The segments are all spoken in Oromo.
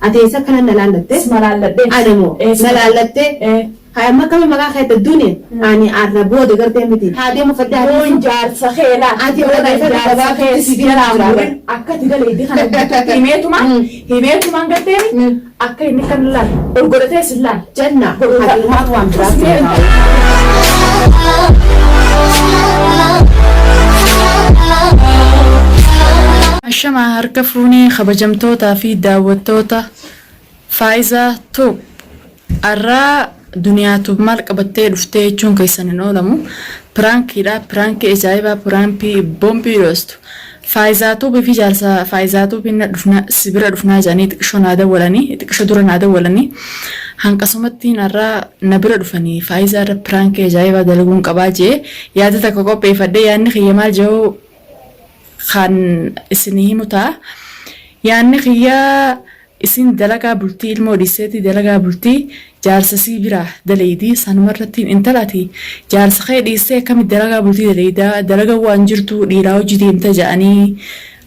Ati eessa akkana na laallatte? Suma laalladhee. Ana moo? Eh, Na laallattee? Eh. Haa amma akkami maqaa kee duune ani arra booda gartee miti. Haa deemu fadde haa Yoon deemu. jaarsa kee laa. Ati wala Yoon gaafadhu jaarsa gabaa kee keessi si si jalaa jira. murin akka ati galee kana guututti himeetumaan himeetumaan garteeni akka inni kan laal ol godhatee si laal. Janna ati maatu waan biraatti na taa'u. Ashamaa harka fuunee kabajamtootaa fi daawwattoota Faayizaa Tube arraa Duniyaa Tube maal qabattee dhuftee jechuun keessan hin oolamu. Piraankiidha. Piraankii ajaa'ibaa piraankii boombii dhoostu. Faayizaa Tube fi jaarsa Faayizaa Tube na dhufna si bira dhufnaa jedhanii xiqishoo naa dawwalanii xiqishoo dura naa dawwalanii hanqasumattiin arraa na bira dhufanii Faayizaa irra piraankii ajaa'ibaa dalaguun qabaa jee yaada takka qopheeffadhe yaadni kiyya maal jedhu kan isinii himu ta'a. Yaadni kiyya isin dalagaa bultii ilmoo dhiisteeti dalagaa bultii jaarsa sii biraa daleeydii sanuma irrattiin intala ati jaarsa kee dhiistee akkamitti dalagaa bultii daleeydaa dalaga waan jirtu dhiiraa hojii deemta ja'anii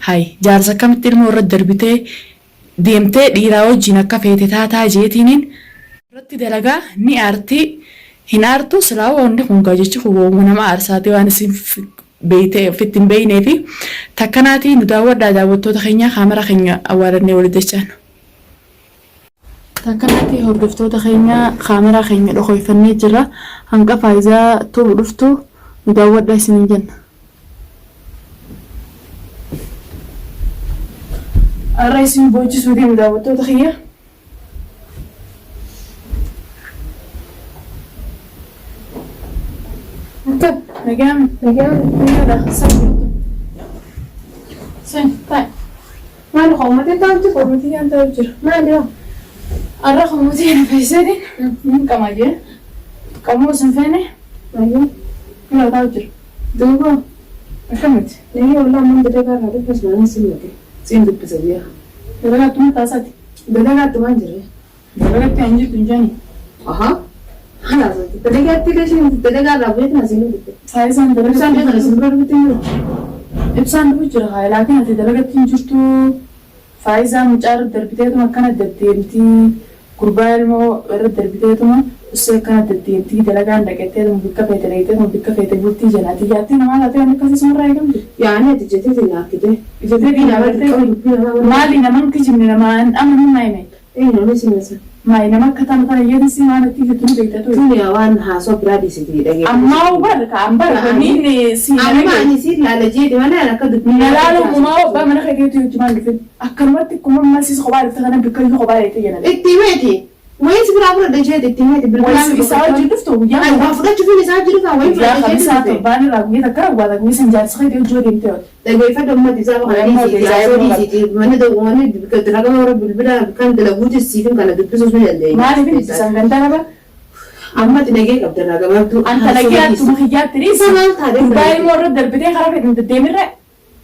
hay jaarsa akkamitti ilmoo irratti darbitee deemtee dhiiraa wajjiin akka feete taataa jeetiiniin irratti dalagaa ni aartii hin aartu silaa wanni kun gaa jechi kun wooma nama aarsaati waan isin beeytee ofitti hin beeyneefi takkanaatii nu daawwadhaa daawwattoota keenya kaamera keenya awwaalannee walitti dachaan. Takkanaatii hordoftoota keenya kaameraa keenya dhokoyfannee jirra hanqa Faayizaa Tube dhuftu nu daawwadhaa isiniin jenna. Har'a isin boochisuu deemu daawwattoota kiyya. Akkam? Nagaan? Nagaan. Fayyaadha. San jirtu. San taa'e. Maali qoommatee taa'u jiru? Qoommatii kan taa'u jira. Maali hoo? Har'a qoommatii kana fayyisaatiin hin qama jee. Qamoo sin feene Maali? hin taa'u jira. Duuba. Akkamitti? Nagee walaa amman dalagaa irraa dhufe sumaanii sin naqe. Siin dubbisa jee. Dalagaatti taasaati. Dalagaatti waan jirre. Dalagaatti hin jirtu hin jaani. Aha. Haala dalagaatti gashin dalagaa irraa bu'eetu na siin dhufte. Faayisaan Ibsaan dalagaatti kana sin bira dhufte hin jiru. Ibsaan dhufu jira haa laakiin ati dalagatti hin jirtu. Faayizaan mucaa irra darbiteetuma akkana deddeemti. Gurbaa ilmoo irra darbiteetuma ussee akkana deddeemti. Dalagaan dhaqetteetuma bikka feete dhaqxeetuma bikka feete bultii jenna. Ati jaartii namaa taatee waan akkasii sumarraa eegamte. Yaani ati jeteetiin na akkite. Ijatee Dubbii nama xiqqoo dubbii namaa Maali naman kijibne namaa amanuun naa hime. Ee namni sin masa. Maali nama akka tana tana yeetin si waan ati jettu ni beekta ture. Tuni waan haasoo biraa dhiisiti dhageeffatu. Ammaa bar ka ambar wanni si Amma ani si laala jeeti malee ani akka dubbii Na laaluu mumaa abbaa mana kee keetii hojii dhufin. Akkanumatti akkuma ammas kophaa dhufte kana bikka iyyuu kophaa dheete jenna. Itti himeeti. Wayii si biraa fudhadha jeeti itti himeeti. Bilbilaan Wayii isaa hojii dhuftu guyyaa Ani waa fudhachuufin isaa hojii dhufaa wayii guyyaa fudhadha jeeti kamisaa dhufe. torbaan irraa guyyaa takka rawwaata guyyaa san jaarsa keetii hojii deemtee oolti. Dhageeffadhu amma isaa kana Amma dhiisiiti isaa haasoo amma dhiisiiti manni manni dirqama warra bilbila kan dalaguutis siifin kana dubbisuus ni dandeenya. Maaliif hin dubbisan gandaa qaba? Amma ati nagee qabda irraa gabaabduu. Anta nagee attuma kiyyaatti dhiisi. Isa maal taate? Gurbaa ilmoo irra darbitee karaa fedhan deddeemirra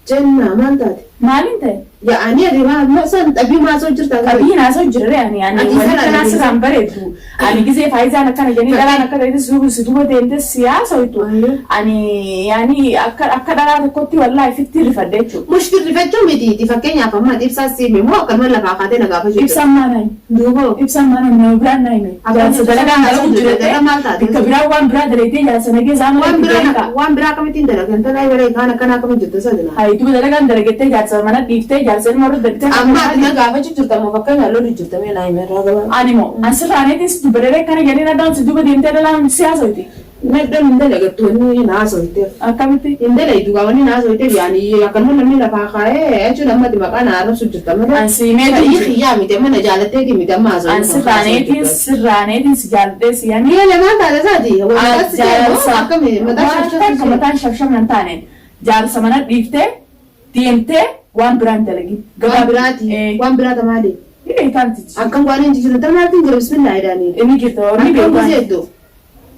Jenna maal taate? maaliin ta'e? Yaa'anii ati maal san xabii maasoo jirta? Qabiin haasoo jirre ani ani Ati wanti sana kanaa dhageesse. sirraan bareeddu. Ani gisee faayizaan akkana jedhanii dhalaan akka ta'e si duuba deemte siyaasa hoytu. Ani yaani akka akka dhalaa tokkotti wallaahi fitti rifadhe jechuudha. Mushkil rifachuu mitiiti fakkeenyaaf amma ati ibsaa siime moo akkanuma lafaa kaatee na gaafachuu Ibsaan maal hime? Duuba Ibsaan maal hime? Nama biraan na hime. Akka Jaarsa dalagaan haasoo dalagu jirre jirte. dalagaa maal taate? Bikka biraa waan biraa dalagdee jaarsa nagee zaama Waan biraa waan biraa akkamittiin dalagan tanaa bara kaan akkanaa akkamitti jirta isa dina. Hayi duuba dalagaan dalagettee jaarsa mana dhiiftee jaarsa ilmoo irra darbitee Amma ati na gaafachuu jirta moo fakkeenyaaf lolu jirta mee naa hime irraa gabaa. Ani moo an sirraaneetiin si dubbadee akkana jedhanii dhadhaan si duuba deemtee dhalaan siyaasa hoyti. Nadhoon hin dalagattu wanni na haasofteef. Akkamitti? Hin dalaytu gaa wanni na haasofteef yaani akkanuma namni lafaa kaa'ee jechuun amma ati maqaa na arrabsu jirta malee. An si himeetu Fedhii jira. kiyyaa miti amma na jaalatteeti miti amma haasofte. An sirraaneetiin sirraaneetiin si jaalladhee si yaani. Mi'a lamaan taate isaati. Wal Jaarsa akkami mataa waan takka mataan shafshaf nan taaneen jaarsa mana dhiiftee deemtee waan biraan dalagin. Waan biraati. Waan biraata maali? Ni beektaa miti. Akkam waan hin jiru tamaatiin jira bismillah jedhanii. Inni jirta ni Akkam beektaa. guseettu.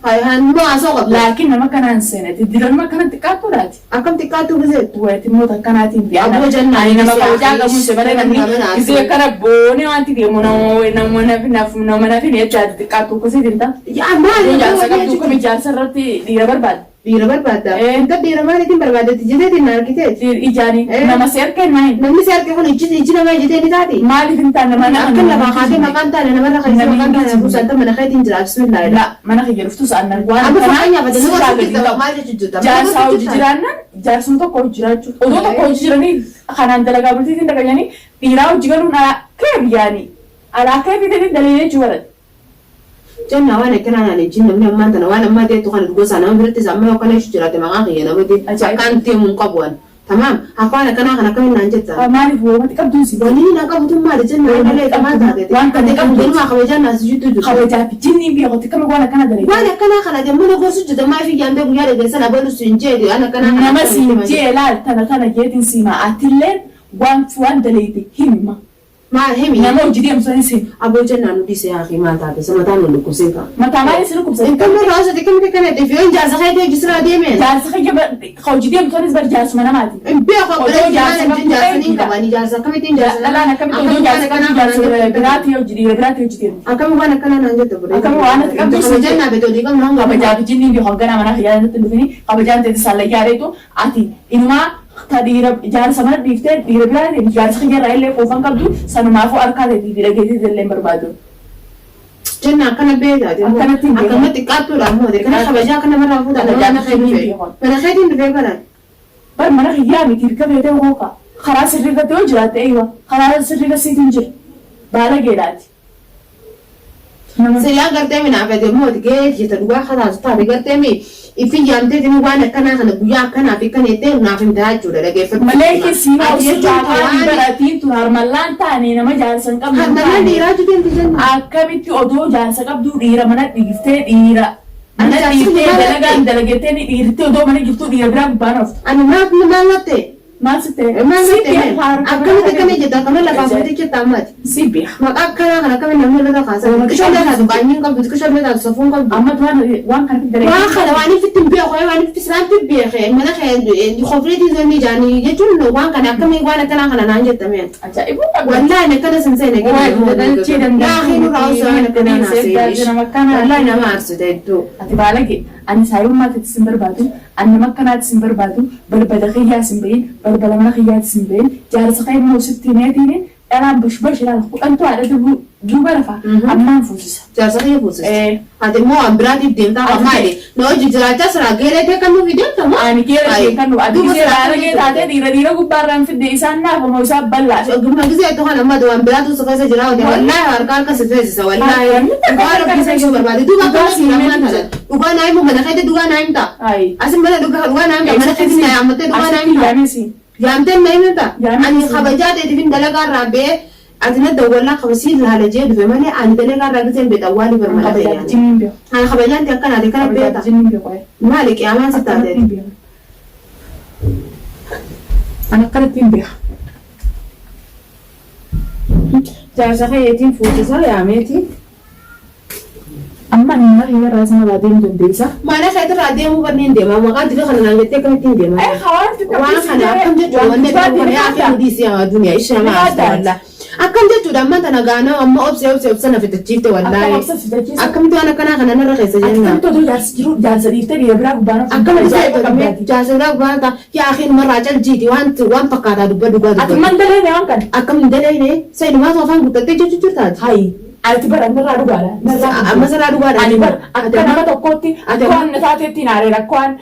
Hayi haasoo qabda. Laakiin nama kanaan seenati diranuma akkana xiqqaattuudhaati. Akkam xiqqaattuu guseettu. Wayiti immoo takkanaatiin Aboo jannaa Ani nama si kabajaa hafi. qabu se malee namni Nama naaf. gisee akkana boonee wanti deemu nama nama naaf nama naaf hin jechaati xiqqaattuu akkasii dinta. Yaa maali? Jaarsa qabdu kami jaarsa irratti dhiira barbaade. Dhiira barbaadda. Eh. Inta dhiira maaliitiin barbaaddetti jeteetiin na argiteeti. Ijaani Eh. nama si harka hin naayin. Namni si arge kun ijji ijji namaa ijjitee ni taati. Maaliif hin taane mana Akka lafaa kaatee maqaan taane namarra kan Namni maqaan taane hin buusan ta mana keetiin jira bismillah. La mana kiyya dhuftu sa'an waan Amma fakkeenyaaf ati nama sirraa hojii gadi jirta qabu. maal jechuu jirta? Jaarsaa hojii jiraannaan jaarsuma tokko hojii jiraachuu odoo tokko hojii jiranii kanaan dalagaa bultiitiin dhaqanii dhiiraa hojii galuun alaa keef yaani alaa keef ittiin dalee jechuu barate. Jenna waan akkanaa naan ejjiin namni ammaan tana waan ammaa deettu kana gosa nama birattis amma yoo kana ishee jiraate maqaa kiyya nama deettu Ajaa'iba. akkaan deemu hin qabu waan. Tamaam akka waan akkanaa kana akkamiin naan jetta. Maaliif woomatti qabduun si Wanni inni na qabu tun maali jenna Waan malee maal taate? waan kana Ati qabdu. qabdu kabajaa naas jiddu jirtu. kabajaa fi jinniin beekutti akkami waan akkana dalee. Waan akkanaa kana deemu na gorsu jirta maa fi jaamtee guyyaa dhageessan abalu siin jeedi waan akkanaa kana. Nama siin jee laal tana tana jeetiin siima atilleen waan waan daleete himma. Maal himi? Nama hojii deemu sanis hima. Aboo jennaan nu dhiisee haakii maal taate samataan nu dhukkubseen qaba. Mataa maaliif si dhukkubsate? Intalli raasate kamitti kana ta'eef yoo jaarsa keetii hojii siraa deemeen. Jaarsa kiyya hojii deemu sanis bar jaarsuma namaati. Beeku Odoo obboleessi jaarsa maal qabdu jaarsa ni ta'e qabani jaarsa akkamittiin jaarsa Dhalaan akkamitti odoo jaarsa qabdu jaarsa biraatii hojii dhiira biraatii hojii deemu. Akkami waan akkanaa naan jette obboleessi. Akkami waan ati qabdu Kabajaan naa beektu hojii qabnu hanga Kabajaa fi jinniin beeku hangana mana kiyyaa irratti hin dhufini kabajaan teeti sallayyaa reetu ati inumaa ta dhiira jaarsa mana dhiiftee dhiira biraa deemtu jaarsa kiyya irraa illee quufan qabdu sanumaafuu harkaa teetii fi dhageetii illee hin barbaadu. Jenna akkana beektaati. Akkanatti hin beeku. Akkama xiqqaattuudha ammoo kana kabajaa kana marraa fuudhaa Kabajaa mana fi keetii jinniin dhufee. beeku. Mana keetiin dhufee baran. Bar mana kiyyaa miti hirka beetee hooka karaa sirrii irratti yoo jiraatte eeywa karaa sirrii irra siitu hin jiru baala geedhaati. Nama Silaa gartee minaafete mooti gahee jette dhugaa kataatu taate gartee mi ifin jaamteetiin waan akkanaa kana guyyaa akkanaa fi kan jettee naaf hin ta'a jechuudha dhageeffatu. malee keessi Ati jechuun afaan waan baratiin tun harmallaan taane nama jaarsa hin qabne hin harmallaan taane. dhiiraa jettee jenna. Akkamitti odoo jaarsa qabdu dhiira mana dhiiftee dhiira mana Ani jaarsi dhiiftee maal dalagaan ta'e? dalagettee ni dhiirtee odoo mana jirtuu dhiira biraa gubbaan ooftu. Ani maal maal latte? Maal si ta'e? Maal Si latte? beeka harka Akkamitti akkana jetta akkamitti lafaa fuutee jetta ammaati. Si beeka. Maqaa akkanaa kana akkamitti namni irra kaasa? Xiqqishoo illee taatu qaanyiin qabdu xiqqishoo illee taatu safuun qabdu. Amma waan waan kanatti Waan dalagaa. kana waan itti hin beeku waan itti silaatti beeke mana kee kofliitiin zonni jaanii jechuun waan kana akkamii waan akkanaa kana naan jettameen. Ajaa'ibuu qabda. Wallahi akkana sin seene Waay, dadalchee Yaa nurraa osoo waan akkanaa naa dandeessu. Nama akkanaa. Wallahi nama aarsite hedduu. Ati baalage ani saayummaa teetis hin barbaadu ani nama akkanaatis hin barbaadu balbala kiyyaas hin bahin balbala mana kiyyaatis hin bahin jaarsa kee immoo sitti himeetiin dhalaan bash bash ilaala kudhantu haadha duuba lafa ammaan fuusisa. Jaarsa kiyya fuusiste. Eh. Ati immoo waan biraatiif deemtaa Ati maali? Na hojii jiraachaa siraa geeretee kan nuuf deemta moo? Ani keera isheen kan dhufu ati Duuba gisee siraa baalagee taatee dhiira dhiira gubbaarraan fidde isaan naaf moo isaan bal'aa. Gumma gisee tu kana amma waan biraatu si keessa jira hojii wallahi harka harka si feesisa wallahi. Harka Dhugaa harka rabbi isa yoo barbaade duuba Dhugaa akkana si si ammaan himeetu tana. Dhugaa naa himu mana keetti dhugaa naa himta. Ayi. Asin mana dhugaa dhugaa naa himta mana keetti naa yaammattee dhugaa naa Asitti himta. yaamesi. Yaamteen na himta. Yaamtee Ani si- kabajaa ta'eetiif hin dalagaa irraa ba'ee ati na dawwallaa kabasii laala jee dhufe malee ani dalagaa irraa giseen beekta awwaali barmala ta'e Kabajaa yaani. jinniin beeku. Ani kabajaan ta'e akkanaati akkana Kabajaa beekta. jinniin beeku. Maali qiyaamaan si taate? Akkanatti hin beeku. Ani akkanatti hin beeku. Jaarsa keetiin fuusisaa yaameeti. Amma ani mana kiyya irraa sana irraa deemuu dandeessa. Mana keetirraa deemuu banneen deema maqaa diri kana naan jettee akkamittiin deema? Ay, hawaasni Waan kana akkam jechuudha wanni akkam kana yaa fi dhiisii haa duniyaa ishee nama aarsa wallaa. Akkam jechuudha amma tana gaanaa amma obsee obsee obsa na fitachiifte wallaahi. Akka obsa fitachiisa. Akkamitti waan akkanaa kana narra keessa jenna. Akkamitti odoo jaarsi jiru jaarsa dhiiftee dhiira biraa gubbaan ooftu. Akkamitti Ajaa'iba qabdaati. jaarsa biraa gubbaan ta'a yaa akhi numarraa caljiiti waan waan fakkaataa dubba dhugaa Ati dubba. man dalee waan kana. Akkam hin daleene sayidumaa afaan guuttattee jechuu jirtaati. Hayi. Ati bara narraa dhugaadha. Narraa Amma sirraa dhugaadha. Ani bara akka nama tokkootti Ati akka waan na taateetti naareera akka waan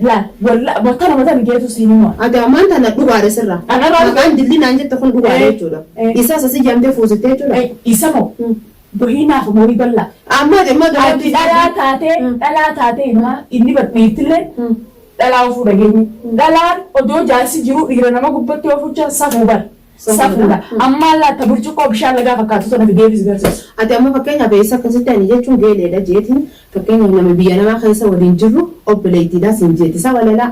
laal walla bakka nama tan geetu siin himaa. Ati ammaan tana dhugaadha sirraa. Anarraa dhugaa. Maqaan dilli naan jette kun dhugaadha Eh, jechuudha. eh. Isaas asii jaamtee fuusittee jechuudha. Isa moo bohiinaaf moorii bal'aa. Amma ati immoo Ati dhalaa taatee dhalaa taatee himaa inni badhiittillee dhalaa ofuu dhageenye. Dhalaan odoo jaarsi jiru dhiira nama gubbatti ofuucha safuu bara. Safuudha. Ammaan laatta burcuqqoo bishaan lagaa fakkaatu sana fideefis garsiisa. Ati amma fakkeenyaaf eessa akkasitti ani jechuun geeleedha jeetiin fakkeenyaaf nama biyya namaa keessa waliin jirru obboleettiidha siin jeeti isa walalaa.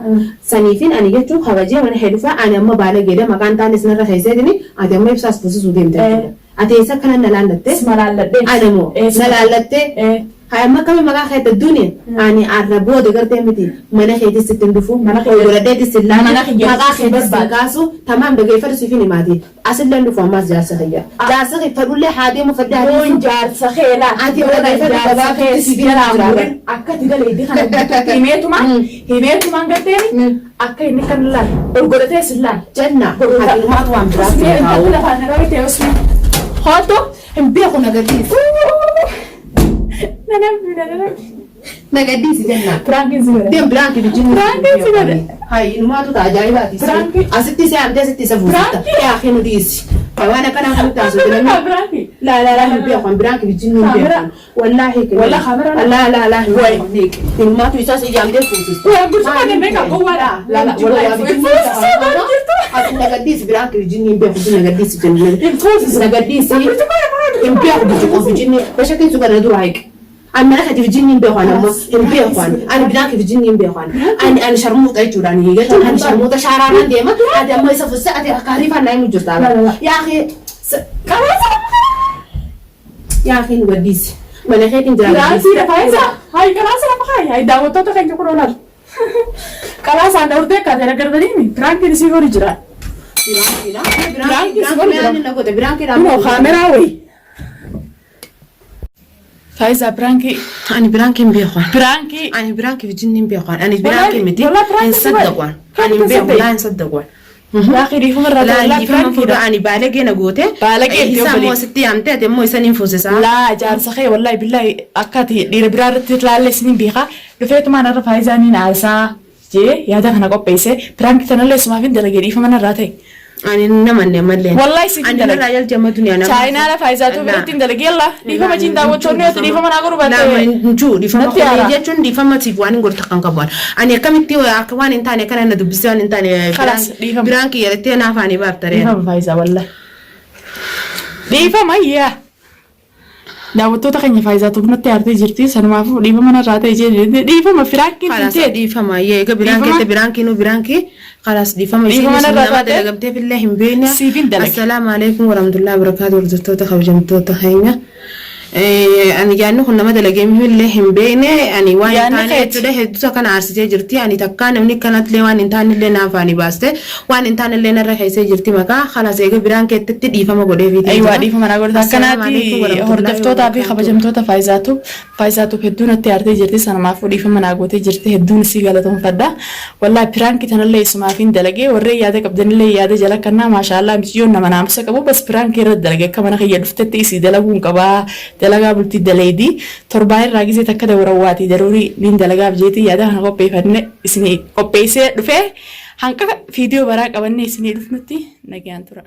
Saniifin ani jechuun kabajee mana hedduufaa ani amma baala geedha maqaan taanis narra keesseetini ati amma ibsaas fuusisuu deemta jechuudha. Ati eessa akkana na laallattee? Sima laalladhee. Ana moo na laallattee? Haa amma akkami maqaa keetta duniya ani arra booda gartee miti mana keetis sitti hin dhufu Mana kiyya- ol godhadheetis hin laalu Mana kiyya maqaa sitti hin keetis hin barbaadu. kaasu tamaam dhageeffadhu siif hin himaati asillee hin dhufu ammaas jaarsa kiyya jaarsa kiyya fedhullee haa deemu fedhe haa Yoon dhiisu jaarsa kee laal. Ati Yoon dhageeffadhu jaarsa gabaa kee keetti si siif hin jalaa jira. murin akka ati daleeydi kana guututti himeetumaan himeetumaan garteeni akka inni kan laal ol godhatee si laal. Janna ati numaatu waan biraa Usmee hin intalli kaa'u. lafaan na qabite usmee. Hoottu. Hin beeku na gadhiisi. Nanabbi nanabbi. Na gadhiisi Janna. Piraankiin si godhe. Deem biraanki bijinni. Piraankiin si godhe. Hayi inumaatu ta'a ajaa'ibaati. Piraankii. Asitti si amtee asitti isa fuusista. Piraankii. Yaa kee nu dhiisi. Waan akkanaa kan nutti haasofte namni. Piraankii. Laa laa laa hin beeku an biraanki bijinni hin Kaamera. beeku. Wallaahi. Wallah kaamera. Laa laa laa hin beeku. Inumaatu isaas ijaamtee fuusista. Waan burcuqqoo kennee kan gowwaadha. Laa laa wallahi hin fuusisuu waan jirtu. Ati na gadhiisi biraanki bijinni hin beeku na gadhiisi jenna. Hin fuusisu. Na gadhiisi. Burcuqqoo irraa Hin beeku burcuqqoo bijinni. Bashakkiin suga na dura hiike. Ani mana keetiif jinni hin beeku ani ammoo hin beeku ani. Ani biraan keetiif jinni hin beeku ani. Ani ani sharmuuxa jechuudha ani jechuun ani sharmuuxa shaaraadhaan deema. Ati ammoo isa fusse ati akka hariifaan naa himu jirta. Yaa kee yaa kee nu gadhiisi. Mana keetiin jira gadhiisi. Piraankiidha faayisaa. Hayi qalaasa lafa kaayi. Hayi daawwattoota keenya kun olaal. Qalaasaan dhawurtee akkaatee agartanii piraankiin isii hori jira. Biraankiidha. Biraankiis Biraankiidha. hori jira. Biraankiidha. Na goote biraankiidha. Kunoo kaameraa wayi. Faayisaa piraankii. Ani biraankii hin beeku. Piraankii. Ani biraankii fi jinni hin beeku. Ani biraankii miti. Walaa piraankii Hin saddaqu. Ani hin beeku. Laa hin saddaqu. Laaqii dhiifama irraa ta'e laa Laa piraankiidha. ani baalagee na goote. Baalagee itti Isa obboleetti. immoo sitti yaamte ati immoo isa niin fuusisa. Laa jaarsa kee wallaahi billaahi akka ati dhiira biraa irratti laallee isiniin beekaa dhufeetumaan irra faayisaa niin aasaa jee yaada kana qopheesse piraankii tanallee sumaaf hin dalagee dhiifama narraa ta'e. Ani namanne ammallee. Wallaahi siif hin Ani dalage. narraa jaljammatu ni anama. Chaayinaadha faayisaa tuu biratti hin dalagee yalla dhiifama jiin daawwattoonni yoo dhiifama naa godhu Lama baatte. hin jiru dhiifama Natti aara. kuni jechuun dhiifama siif waan hin godhu takka hin qabu. Ani akkamitti akka waan hin taane kana na dubbisee waan hin taane Khalaas, dhiifama. biraan kiyya jettee naaf ani baafta ree. Dhiifama faayisaa wallaahi. Dhiifama yaa. Daawwattoota keenya faayisaa tuu natti aartee jirti sanumaafuu dhiifama narraa ta'e jee dhiifama piraankiin Khalaas tintee. dhiifama eega biraan Dhiifama? keette biraan kiinuu biraan kee khalaas dhiifama Dhiifama isiin narraa nama taate? dalagamteef illee hin beekne. Siif hin dalage. Assalaamu alaikum warahmatullahi wabarakatuh hordoftoota kabajamtoota keenya. Ani yaadni kun nama dalageef illee hin beekne ani waan hin Yaadni taane keeti. jechuudha hedduutu akkana aarsitee jirti ani takkaa namni akkanatti illee waan hin taane illee naaf ani baaste waan hin taane illee narra keessee jirti maqaa khalaas eega biraan keetti dhiifama godheefiitii Ayiwaa jira. dhiifama naa godhata. Assalaamu Akkanaatti alaikum warahmatullahi hordoftootaa fi wabarakatuh. kabajamtoota Faayizaatu Faayizaatuuf hedduu natti aartee jirti. Sanumaafuu dhiifama naa gootee jirti. Hedduun isii galatoomfadha. Wallaahi piraankii tanallee isumaaf hin dalagee warreen yaada qabdanillee yaada jala kannaa maashaallah miciyyoon nama naamusa qabu bas piraankii irra dalage akka mana kiyya dhuftetti isii dalaguu hin qabaa dalagaa bultii daleeydi torbaan irraa gizee takka dawrawwaati daruurii niin dalagaaf jeetii yaada kana qopheeffanne isinii qopheessee dhufee hanqa viidiyoo baraa qabannee isinii dhufnutti nagaan tura.